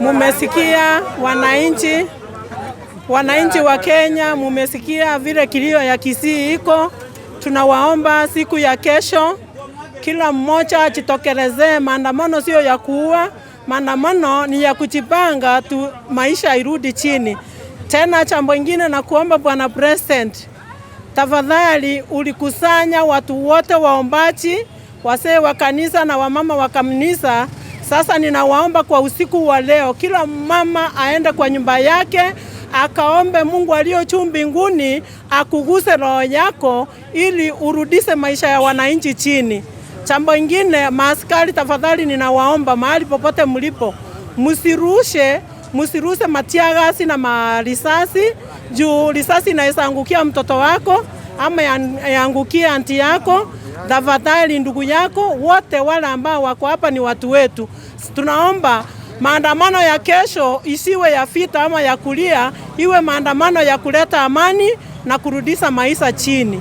Mumesikia wananchi, wananchi wa Kenya, mumesikia vile kilio ya Kisii iko. Tunawaomba siku ya kesho kila mmoja ajitokelezee. Maandamano sio ya kuua, maandamano ni ya kujipanga tu, maisha irudi chini. Tena jambo ingine na kuomba Bwana President, tafadhali ulikusanya watu wote waombaji, wasee wa kanisa na wamama wa kanisa. Sasa ninawaomba kwa usiku wa leo, kila mama aende kwa nyumba yake akaombe Mungu aliyo juu mbinguni akuguse roho yako ili urudishe maisha ya wananchi chini. Jambo ingine, maaskari tafadhali, ninawaomba mahali popote mlipo, msirushe mateargas na marisasi juu risasi inaweza angukia mtoto wako ama yaangukie auntie yako. Tafadhali ndugu yako, wote wale ambao wako hapa ni watu wetu. Tunaomba maandamano ya kesho isiwe ya vita ama ya kulia, iwe maandamano ya kuleta amani na kurudisha maisha chini.